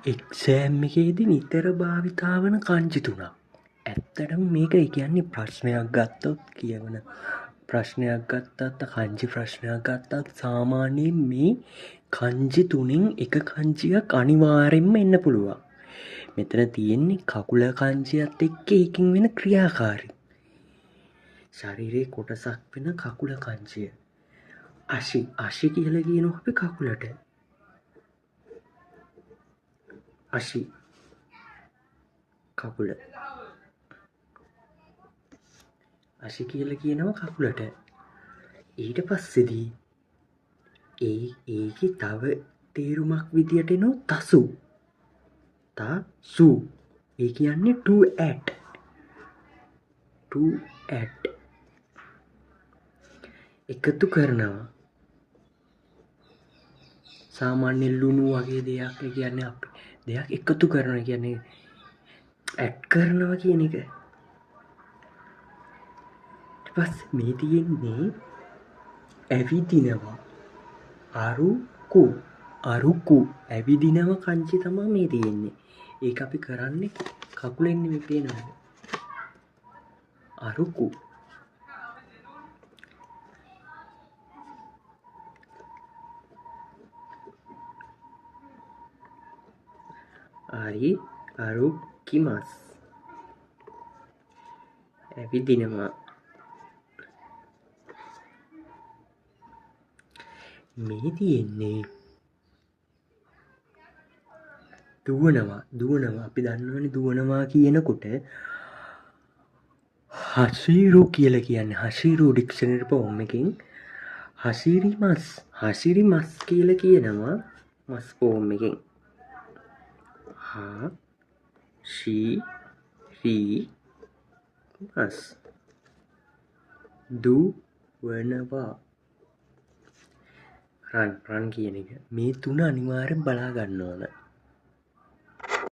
Exam එකේදී නිතර භාවිතා වන කංජි තුනක්. ඇත්තටම මේක ඒ කියන්නේ ප්‍රශ්නයක් ගත්තොත් කියවන ප්‍රශ්නයක් ගත්තත් කංජි ප්‍රශ්නයක් ගත්තත් සාමාන්‍යයෙන් මේ කංජි තුනෙන් එක කංජියක් අනිවාර්යෙන්ම එන්න පුළුවන්. මෙතන තියෙන්නේ කකුල කංජියත් එක්ක ඒකෙන් වෙන ක්‍රියාකාරී. ශරීරයේ කොටසක් වෙන කකුල කංජිය. අශි අශි කියලා කියනවා අපි කකුලට. අශි කකුල. අශි කියලා කියනවා කකුලට. ඊට පස්සේදී ඒකේ තව තේරුමක් විදියට එනවා තසු. තසු. ඒ කියන්නේ to add. to add. එකතු කරනවා. සාමාන්‍ය ලුණු වගේ දෙයක්, ඒ කියන්නේ අපි දෙයක් එකතු කරනවා කියන්නේ ඇඩ් කරනවා කියන එක. ඊට පස්සේ මේ තියෙන්නේ ඇවිදිනවා. අරුකු අරුකු ඇවිදිනව කංචි තමයි මේ තියෙන්නේ. ඒක අපි කරන්නේ කකුලෙන් නෙමෙයි පේනවද? අරුකු. හරි අරුකිමස් ඇවිදිනවා. මේ තියෙන්නේ දුවනවා. දුවනවා අපි දන්නවනේ දුවනවා කියනකොට හසිරු කියලා කියන්නේ. හසිරු ඩික්ෂනරි ෆෝම් එකෙන් හසිරිමස් හසිරිමස් කියලා කියනවා මස් ෆෝම් එකෙන්. හා ෂී රී මස් දුවනවා. රන් රන් කියන එක මේ තුන අනිවාර්යෙන් බලා ගන්න ඕන.